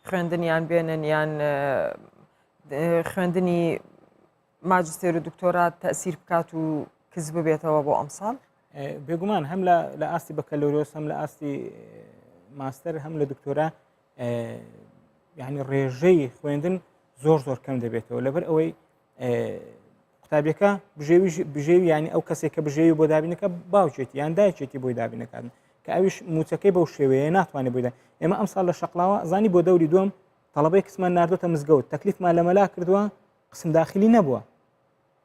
Speaker 1: خوێندنیان بێنن یان خوێندنی ماجستێر و دکتۆرا تەسیر بکات و کز ببێتەوە بۆ ئەمساڵ؟
Speaker 10: بێگومان هەم لە ئاستی بەکەلۆریۆس هەم لە ئاستی ماستەر هەم لە دکتۆرا یعنی ڕێژەی خوێندن زۆر زۆر کەم دەبێتەوە لەبەر ئەوەی قوتابیەکە بژێوی بژێوی ینی ئەو کەسێک کە بژێوی بۆ دابینەکە باوکێتی یان دایکێتی بۆی دابینەکان کە ئەویش موچەکەی بەو شێوەیە ناتوانێت بۆیدا ئێمە ئەم ساڵ لە شەقلاوە زانی بۆ دەوری دوم تەڵەبەی کچمان ناردۆتە مزگەوت تەکلیفمان لە مەلا کردووە قسم داخلی نەبووە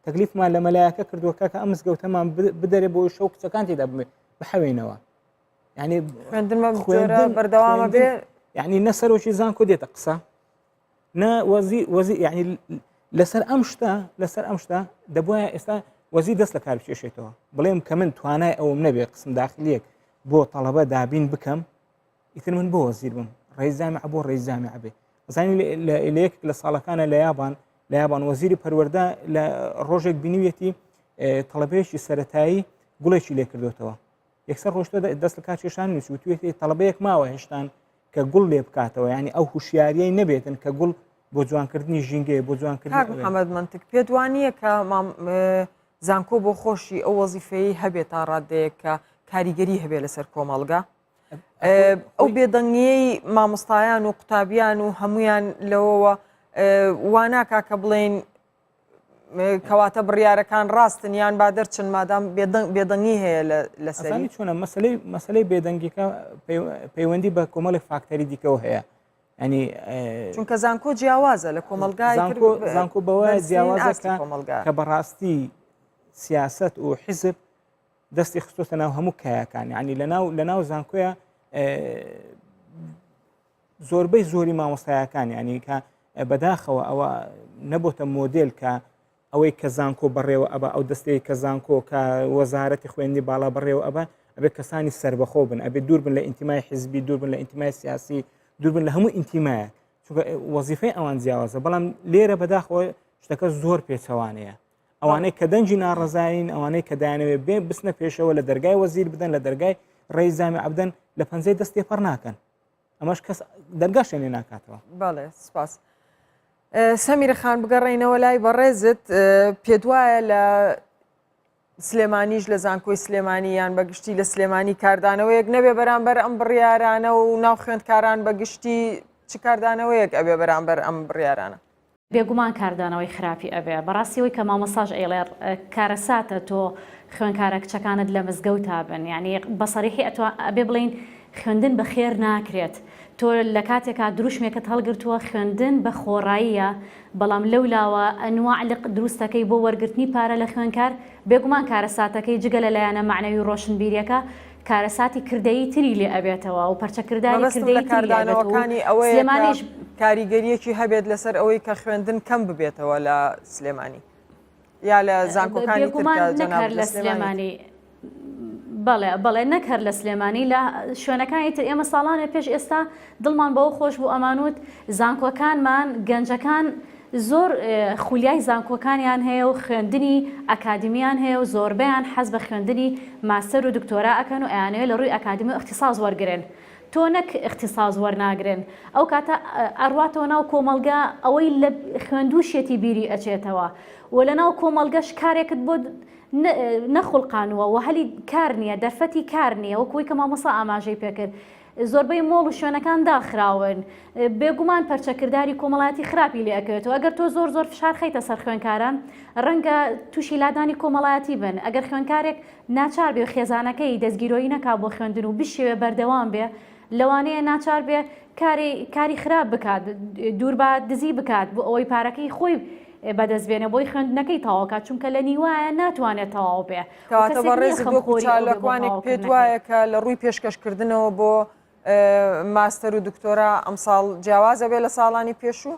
Speaker 10: تەکلیفمان لە مەلایەکە کردووە کاکە ئەم مزگەوتەمان بدەرێ بۆ شەو کچەکان تێدا بمێ بحەوێنەوە
Speaker 1: یعنی خوێندن بەردەوامە بێ
Speaker 10: یعنی نە سەرۆکی زانکۆ دێتە قسە نە وەزی وەزی یعنی لەسەر ئەم شتە لەسەر ئەم شتە دەبواە ئێستا وەزی دەست لە کار بکێشێتەوە بڵێم کە من توانای ئەوم نەبێ قسم داخلیەک بۆ تەڵەبە دابین بکەم ئیتر من بۆ وەزیر بم ڕێز جامعە بۆ ڕێز جامعە بێ زانی لە یەک لە ساڵەکانە لە یابان لە یابان وەزیری پەروەردە لە ڕۆژێک بینیویەتی تەڵەبەیەکی سەتایی گوڵێکی لێ کردوتەوە یەکسەر ڕۆشتە دەست لە کارکێشان نووسوتوێتی تەڵەبەیەک ماوە هێشتان کە گوڵ لێ بکاتەوە ینی ئەو هوشیاریەی نەبێتن کە گوڵ بۆ جوانکردنی ژینگەیە بۆ جوانکردنی
Speaker 1: محەممەد منتک پێت وانە کە زانکۆ بۆ خۆشی ئەو وەزیفەیەی هەبێت تا ڕادەیەک کە کاریگەری هەبێت لەسەر کۆمەڵگا ئەو بێدەنگیەی مامۆستایان و قوتابیان و هەمویان لەوەوە واناکا کە بڵین کەواتە بڕیارەکان ڕاستن یان با دەرچن مادام بێدەنگی هەیە لەسەری
Speaker 10: چۆنە مەسلەی مەسلەی بێدەنگیەکە پەیوەندی بە کۆمەڵێک فاکتەری دیکەوە هەیە
Speaker 1: ینی چونکە زانکۆ جیاوازە لە کۆمەلگای
Speaker 10: زانکۆ بەوە جیاوازە کە بەڕاستی سیاست و حیزب دەستی خستۆتە ناو هەموو کایەکان ینی لەناو لەناو زانکۆیە زۆربەی زۆری مامۆستایەکان ینی کە بەداخەوە ئەوە نەبۆتە مۆدل کە ئەوەی کە زانکۆ بەڕێوە ئەبا ئەو دەستەیە کە زانکۆ کە وەزارەتی خوێندنی باڵا بەڕێوە ئەبا ئەبێ کەسانی سربەخۆ بن ئەبێ دوور بن لە ئینتیمای حزبی دوور بن لە ئینتیمای سیاسی دوور بن لە هەموو ئینتیمایە چونکە وەزیفەی ئەوان جیاوازە بەڵام لێرە بەداخەوە شتەکە زۆر پێچەوانەیە ئەوانەی کە دەنگی ناڕزایین ئەوانەی کە دایانەوێت بێ بچنە پێشەوە لە دەرگای وەزیر بدەن لە دەرگای ڕێی زامی عبدەن لە پەنجەی دەست تێپەڕ ناکەن ئەمەش کەس دەرگاشیان لێ ناکاتەوە.
Speaker 1: بەڵێ سپاس. سەمیرە خان بگەڕێینەوە لای بەڕێزت پێت وایە لە سلێمانیش لە زانکۆی سلێمانی یان بەگشتی لە سلێمانی کاردانەوەیەک نەبێ بەرامبەر ئەم بڕیارانە و ناو خوێندکاران بەگشتی چ کاردانەوەیەک ئەبێ بەرامبەر ئەم بڕیارانە؟
Speaker 11: بێگومان کاردانەوەی خراپی ئەبێ. بەڕاستی ئەوەی کە مامۆستاش ئەیڵێ کارەساتە تۆ خوێنکارە کچەکانت لە مزگەوتا بن یانی بە سەریحی ئەتوا ئەبێ بڵێین. خوێندن بە خێر ناکرێت. تۆ لە کاتێکا دروشمێکت هەڵگرتووە خوێندن بە خۆڕاییە، بەڵام لەولاوە ئەنواع لق دروستەکەی بۆ وەرگرتنی پارە لە خوێندکار، بێگومان کارەساتەکەی جگە لە لایەنە مەعنەوی و ڕۆشنبیریەکە، کارەساتی کردەیی تری لێ ئەبێتەوە و پەرچەکرداری
Speaker 1: مەبەستم لە
Speaker 11: کردەیی تری لێ ئەبێتەوە و
Speaker 1: کاردانەوەکانی ئەوەیە کە
Speaker 11: سلێمانیش
Speaker 1: کاریگەرییەکی هەبێت لەسەر ئەوەی کە خوێندن کەم ببێتەوە لە سلێمانی یا لە زانکۆکانی تر
Speaker 11: بێگومان
Speaker 1: کە
Speaker 11: نەک
Speaker 1: جەنابت
Speaker 11: هەر
Speaker 1: لە
Speaker 11: لە
Speaker 1: سلێمانیت.
Speaker 11: سلێمانی بەڵێ بەڵێ نەک هەر لە سلێمانی لە شوێنەکانی تر ئێمە ساڵانێ پێش ئێستا دڵمان بەوە خۆش بوو ئەمانوت زانکۆکانمان گەنجەکان زۆر خولیای زانکۆکانیان هەیە و خوێندنی ئەکادیمیان هەیە و زۆربەیان حەز بە خوێندنی ماستەر و دکتۆرا ئەکەن و ئەیانەوێت لە ڕووی ئەکادیمی و ئیختیساس وەرگرن تۆ نەک ئیختیساس وەرناگرن ئەو کاتە ئەڕواتەوە ناو کۆمەڵگا ئەوەی لە خوێندووشیەتی بیری ئەچێتەوە و لە ناو کۆمەڵگەش کارێکت بۆ نەخوڵقانووە و هەلی کار نییە دەرفەتی کار نییە وەکو ئەوەی کە مامۆستا ئاماژەی پێکرد زۆربەی مۆڵ و شوێنەکان داخراون بێگومان پەرچەکرداری کۆمەڵایەتی خراپی لێ ئەکەوێتەوە ئەگەر تۆ زۆر زۆر فشار خەیتە سەر خوێنکاران ڕەنگە تووشی لادانی کۆمەڵایەتی بن ئەگەر خوێنکارێک ناچار بێ خێزانەکەی دەستگیرۆیی نەکا بۆ خوێندن و بشێوێ بەردەوام بێ لەوانەیە ناچار بێ کاری کاری خراپ بکات دووربا دزی بکات بۆ ئەوەی پارەکەی خۆی بەدەست بێنێ بۆی خوێندنەکەی تەواو کات چونکە لە نیوایە ناتوانێت تەواو بێ و
Speaker 1: کەواتە
Speaker 11: کەسێک نییە
Speaker 1: بەڕێزت وەکو
Speaker 11: خەمخۆری ئەو بێ بۆ
Speaker 1: چالاکوانێک پێت
Speaker 11: تەواوکردنەکەی.
Speaker 1: وایە کە لە ڕووی پێشکەشکردنەوە بۆ ماستەر و دکتۆرا ئەمساڵ جیاواز ئەبێ لە ساڵانی پێشوو؟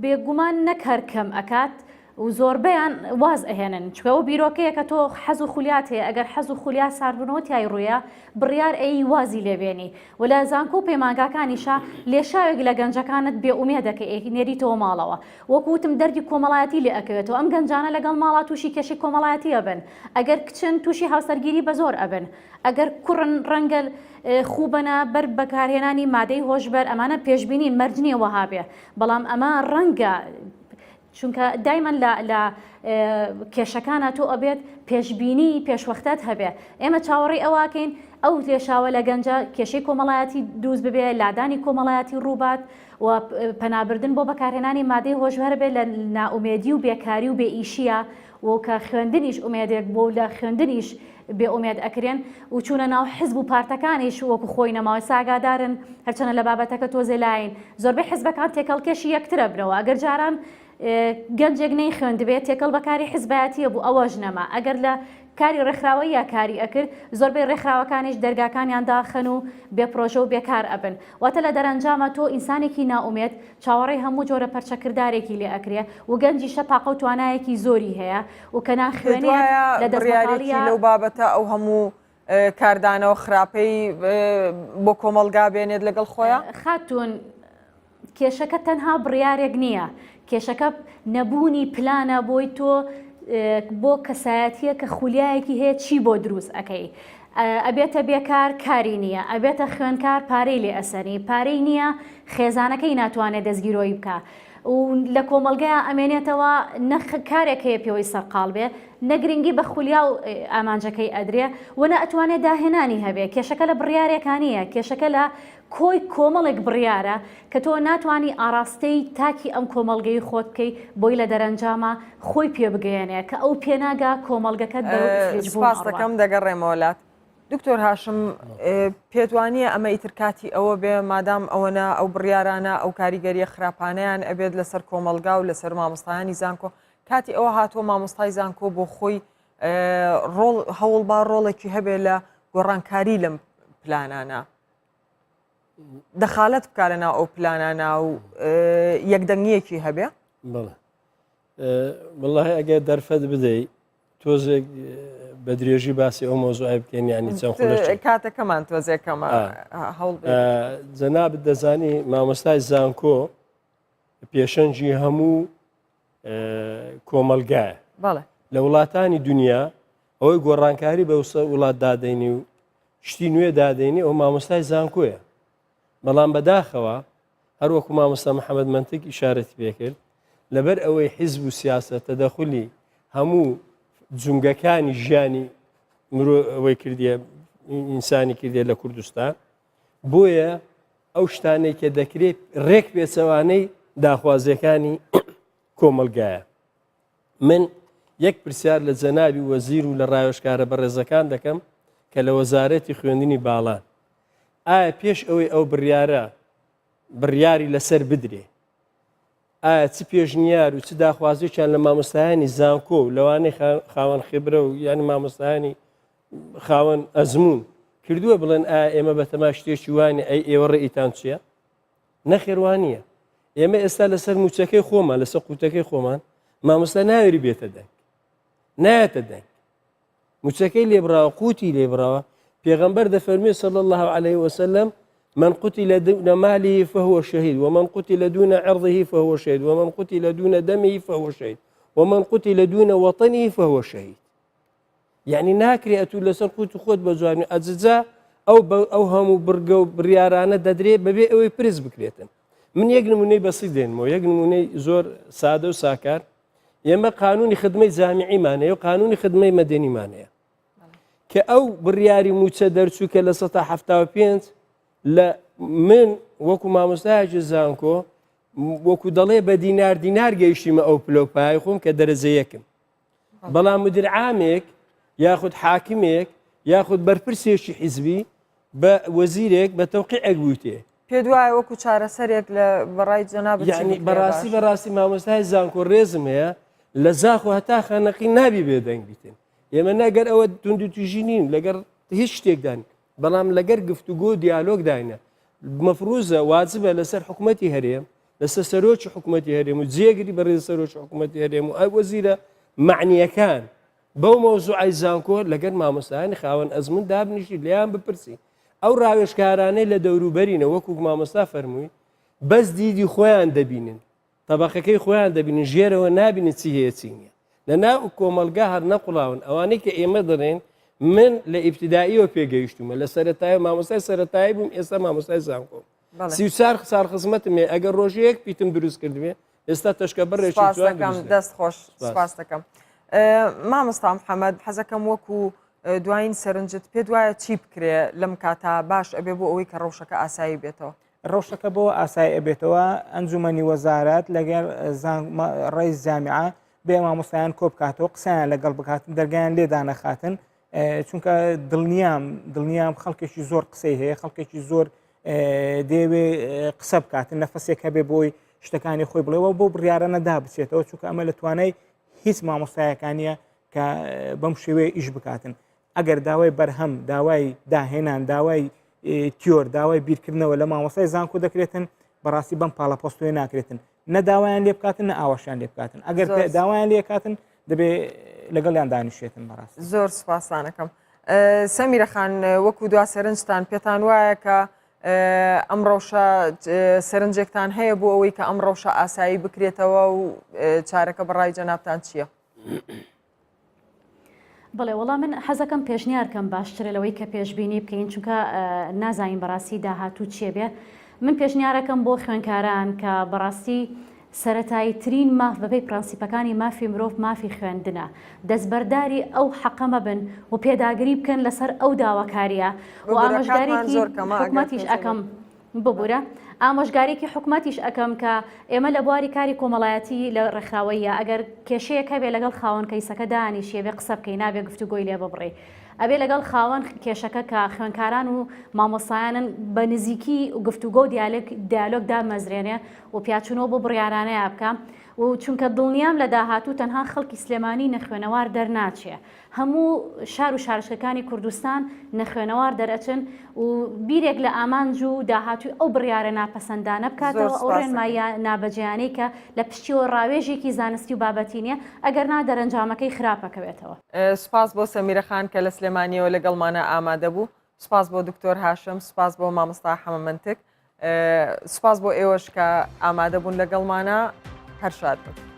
Speaker 11: بێگومان نەک هەر کەم ئەکات و زۆربەیان واز ئەهێنن چونکە ئەو بیرۆکەیە کە تۆ حەز و خولیات هەیە ئەگەر حەز و خولیا ساردبوونەوە تای ڕوویە بڕیار ئەی وازی لێبێنی و لە زانکۆ و پەیمانگاکانیشا لێشاوێک لە گەنجەکانت بێ ئومێدەکەی ئەی نێریتەوە ماڵەوە وەکو وتم دەردی کۆمەڵایەتی لێ ئەکەوێتەوە ئەم گەنجانە لەگەڵ ماڵا تووشی کێشەی کۆمەڵایەتی ئەبن ئەگەر کچن تووشی هاوسەرگیری بەزۆر ئەبن ئەگەر کوڕن ڕەنگە خوو بەنە بەر بەکارهێنانی مادەی هۆشبەر ئەمانە پێشبینین مەرج نییە وەها بێ بەڵام ئەمە ڕەنگە چونکە دایمەن لە لە کێشەکانە تۆ ئەبێت پێشبینی پێشوەختەت هەبێ ئێمە چاوەڕێی ئەوواکەین ئەو لێشاوە لە گەنجە کێشەی کۆمەڵایەتی دروست ببێ لادانی کۆمەڵایەتی ڕووبات و پەنابردن بۆ بەکارهێنانی مادەی هۆشبەر بێت لە نائومێدی و بێکاری و بێئیشیە و کە خوێندنیش ئومێدێک بووە و لە خوێندنیش بێ ئومێد ئەکرێن و چوونە ناو حزب و پارتەکانیش وەکو خۆی نەماوە ئێستا ئاگادارن هەرچەنە لە بابەتەکە تۆزێ لاین زۆربەی حزبەکان تێکەڵکێشی یەکترە بنەوە ئەگەر جاران گەنجێک نەی خوێندبێ تێکەڵ بە کاری حزبایەتیە بوو ئەوەش نەما ئەگەر لە کاری ڕێکخراوەیە کاری ئەکرد زۆربەی ڕێکخراوەکانیش دەرگاکانیان داخەن و بێ پرۆژە و بێکار ئەبن واتە لە دەرەنجامە تۆ ئینسانێکی نائومێد چاوەڕێی هەموو جۆرە پەرچەکردارێکی لێ ئەکرێ و گەنجیشە تاقە و توانایەکی زۆری هەیە و کە
Speaker 1: پێت
Speaker 11: ناخوێنێت
Speaker 1: وایە
Speaker 11: لە دەست
Speaker 1: بڕیارێکی
Speaker 11: بەتاڵییە
Speaker 1: لەو بابەتە ئەو هەموو کاردانەوە خراپەی بۆ کۆمەڵگا بێنێت لەگەڵ خۆیا؟
Speaker 11: خاتوون کێشەکە تەنها بڕیارێک نییە، کێشەکە نەبوونی پلانە بۆی تۆ بۆ کەسایەتیە کە خولیایەکی هەیە چی بۆ دروست ئەکەی. ئەبێتە بێکار کاری نییە، ئەبێتە خوێنکار پارەی لێ ئەسەنی، پارەی نییە خێزانەکەی ناتوانێت دەستگیرۆیی بکا و لە کۆمەڵگەیا ئەمێنێتەوە نە کارێک هەیە پێوەی سەرقاڵ بێ نە گرنگی بە خولیا و ئامانجەکەی ئەدرێ و نە ئەتوانێ داهێنانی هەبێ کێشەکە لە بڕیارێکا نییە کێشەکە لە کۆی کۆمەڵێک بڕیارە کە تۆ ناتوانی ئاڕاستەی تاکی ئەم کۆمەڵگەی خۆت بکەی بۆی لە دەرەنجاما خۆی پێ بگەیەنێ کە ئەو پێناگا کۆمەڵگەکەت بەرەو ئیفلیج بوون
Speaker 1: سپاست
Speaker 11: ئەڕوات.
Speaker 1: دەکەم دەگەڕێمەوە لات. دکتۆر هاشم پێت وانییە ئەمە ئیتر کاتی ئەوە بێ مادام ئەوەنە ئەو بڕیارانە ئەو کاریگەریە خراپانەیان ئەبێت لەسەر کۆمەڵگا و لەسەر مامۆستایانی زانکۆ کاتی ئەوە هاتووە مامۆستای زانکۆ بۆ خۆی ڕۆڵ هەوڵ با ڕۆڵێکی هەبێ لە گۆڕانکاری لەم پلانانە دەخالەت بکا لە ناو ئەو پلانانە و یەکدەنگیەکی هەبێ؟
Speaker 9: بەڵێ وەڵڵاهی ئەگەر دەرفەت بدەی تۆزێک بە درێژی باسی ئەو مۆزوعی بکەین ینی چەند خولەک
Speaker 1: کاتەکەمان تۆزێکەمە هەوڵ
Speaker 9: جەنابت دەزانی مامۆستای زانکۆ پێشەنگی هەموو کۆمەلگایە لە وڵاتانی دنیا ئەوەی گۆڕانکاری بە وڵات دادەینی و شتی نوێ دادەینی ئەو مامۆستای زانکۆیە بەڵام بەداخەوە هەروەکو مامۆستا محەممەد منتک ئیشارەتی پێکرد لەبەر ئەوەی حیزب و سیاسەت تەدەخلی هەموو جونگەکانی ژیانی مرۆ ئەوەی کردیە ئینسانی کردیە لە کوردستان بۆیە ئەو شتانەی کە دەکرێت ڕێک پێچەوانەی داخوازیەکانی کۆمەلگایە من یەک پرسیار لە جەنابی وەزیر و لە ڕاوێژکارە بەڕێزەکان دەکەم. کە لە وەزارەتی خوێندنی باڵان ئایا پێش ئەوەی ئەو بڕیارە بڕیاری لەسەر بدرێ ئایا چ پێشنیار و چ داخوازێکیان لە مامۆستایانی زانکۆ و لەوانەی خاوەن خبرە و یانی مامۆستایانی خاوەن ئەزمون کردووە بڵێن ئایا ئێمە بەتەما شتێکی وانی ئەی ئێوە ڕێیتان چییە؟ نەخێروانیە ئێمە ئێستا لەسەر موچەکەی خۆمان لەسەر قوتەکەی خۆمان مامۆستا ناوێری بێتە دەنگ نایەتە دەنگ موچەکەی لێبراوە قوتی لێبراوە پێغەمبەر دەفەرموێ صلی الله عليه وسلم من قتل دون ماله فهو شهيد ومن قتل دون عرضه فهو شهيد ومن قتل دون دمه فهو شهيد ومن قتل دون وطنه فهو شهيد یعنی ناکرێ ئەتوو لەسەر قوت خۆت بە جوانی ئەججا ئەو ئەو هەموو بڕگە و بڕیارانە دەدرێ بەبێ ئەوەی پرس بکرێتن من یەک نمونەی بەسی دێنمەوە یەک نمونەی زۆر سادە و ساکار ئێمە قانونی خدمەی جامیعیمان هەیە و قانونی خدمەی مەدەنیمان هەیە کە ئەو بڕیاری موچە دەرچوو کە لە 1970 لە من وەکو مامۆستایەکی زانکۆ وەکو دەڵێ بە دینار دینار گەیشتیمە ئەو پلۆپای خۆم کە دەرەجە یەکم بەڵام مدیر عامێک یاخود حاکمێک یاخود بەرپرسێکی حیزبی بە وەزیرێک بە تەوقیعێک بوویتێ.
Speaker 1: پێت وایە وەکو چارەسەرێک لە بەڕای جەنابت چی
Speaker 9: یعنی
Speaker 1: بکرێ
Speaker 9: بەڕاستی
Speaker 1: باشە؟
Speaker 9: بەڕاستی مامۆستای زانکۆ ڕێزم هەیە لە زاخۆ هەتا خانەقین نابی بێدەنگ بیتن ئێمە نەگەر ئەوە توندوتیژی نین لەگەر هیچ شتێکدان بەڵام لەگەر گفتوگۆ و دیالۆگداینە مەفروزە واجبە لەسەر حکوومەتی هەرێم لەسەر سەرۆکی حکوومەتی هەرێم و جێگری بەڕێز سەرۆکی حکوومەتی هەرێم و ئەو وەزیرە معنیەکان بەو مەوزوعەی زانکۆ لەگەر مامۆستایانی خاوەن ئەزموون دابنیشی لێیان بپرسی ئەو ڕاوێژکارانەی لە دەوروبەرینە وەکو مامۆستا فەرمووی بەس دیدی خۆیان دەبینن تەبقەکەی خۆیان دەبینن ژێرەوە نابینن چی هەیە چی نییە لە ناو کۆمەلگا هەر نەقوڵاون ئەوانەی کە ئێمە دەڵێن من لە ئیبتداییەوە پێگەیشتومە لە سەرەتای مامۆستای سەرەتایی بووم ئێستا مامۆستای زانکۆم 34 ساڵ خزمەتم هەیە ئەگەر ڕۆژەیەک پیتم دروست کردبێ ئێستا تەشکە بڕێکی
Speaker 1: سپاس
Speaker 9: جوان
Speaker 1: دەکەم
Speaker 9: دروست دەکەم.
Speaker 1: دەست خۆش
Speaker 9: سپاس.
Speaker 1: سپاس دەکەم مامۆستا محەممەد حەزەکەم وەکو دوایین سەرنجت پێت وایە چی بکرێ لەم کاتا باش ئەبێ بۆ ئەوەی کە ڕەوشەکە ئاسایی بێتەوە؟
Speaker 10: ڕەوشەکە بۆ ئاسایی ئەبێتەوە ئەنجومەنی وەزارەت لەگەڵ ڕئیس جامیعە بێ مامۆستایان کۆ بکاتەوە قسەیان لەگەڵ بکاتن دەرگایان لێ دانەخاتن چونکە دڵنیام دڵنیام خەڵکێکی زۆر قسەی هەیە خەڵکێکی زۆر دەیەوێ قسە بکاتن نەفەسێک هەبێ بۆی شتەکانی خۆی بڵێەوە بۆ بڕیارە نەدا بچێتەوە چونکە ئەمە لە توانای هیچ مامۆستایەکانیە کە بەم شێوەیە ئیش بکاتن ئەگەر داوای بەرهەم داوای داهێنان داوای تیۆر داوای بیرکردنەوە لە مامۆستای زانکۆ دەکرێتن بەڕاستی بەم پاڵەپۆستۆی ناکرێتن نە داوایان لێ بکاتن نە ئاواشیان لێ بکاتن ئەگەر داوایان لێ کاتن دەبێ لەگەڵیان دانیشێتن
Speaker 1: بەڕاست زۆر سپاسانەکەم سەمیرە خان وەکو دوا سەرنجتان پێتان وایە کە ئەم ڕەوشە سەرنجێکتان هەیە بۆ ئەوەی کە ئەم ڕەوشە ئاسایی بکرێتەوە و چارەکە بەڕای جەنابتان چییە؟
Speaker 11: بەڵێ وەڵا من حەزەکەم پێشنیار کەم باشترە لەوەی کە پێشبینی بکەین چونکە نازانین بەڕاستی داهاتوو چیە بێ من پێشنیارەکەم بۆ خوێنکاران کە بەڕاستی سەتایی ترین ماف بەپێی پرەنسیپەکانی مافی مرۆڤ مافی خوێندنە دەستبەرداری ئەو حەقە مەبن و پێداگری بکەن لەسەر ئەو داواکاریە و ئامۆژگارێکی حکومەتیش ئەکەم. ببورە ئامۆژگاریەکی حکومەتیش ئەکەم کە ئێمە لە بواری کاری کۆمەڵایەتی لە ڕێکخراوەییە ئەگەر کێشەیەک هەبێ لەگەڵ خاوەن کەیسەکە دانیشی ئەبێ قسە بکەی نابێ گفتوگۆی لێ ببڕی ئەبێ لەگەڵ خاوەن کێشەکە کە خوێنکاران و مامۆستایانن بە نزیکی گفتوگۆ و دیالۆگ دیالۆگ دامەزرێنێ و پیاچوونەوە بۆ بڕیارانەیە بکە و چونکە دڵنیام لە داهاتوو تەنها خەڵکی سلێمانی نەخوێنەوار دەرناچێ هەموو شار و شارۆچکەکانی کوردستان نەخوێنەوار دەرئەچن و بیرێک لە ئامانج و داهاتووی ئەو بڕیارە ناپەسەندانە بکاتەوە، ئەو ڕێنماییە نابەجێیانەی کە لە پشتیەوە ڕاوێژێکی زانستی و بابەتی نییە، ئەگەرنا دەرەنجامەکەی خراپ ئەکەوێتەوە.
Speaker 1: سوپاس بۆ سەمیرە خان کە لە سلێمانیەوە لەگەڵمانە ئامادە بوو، سوپاس بۆ دکتۆر هاشم، سوپاس بۆ مامۆستا حەمە مەنتک، سوپاس بۆ ئێوەش کە ئامادە بوون لەگەڵمانە، هەر شاد بن.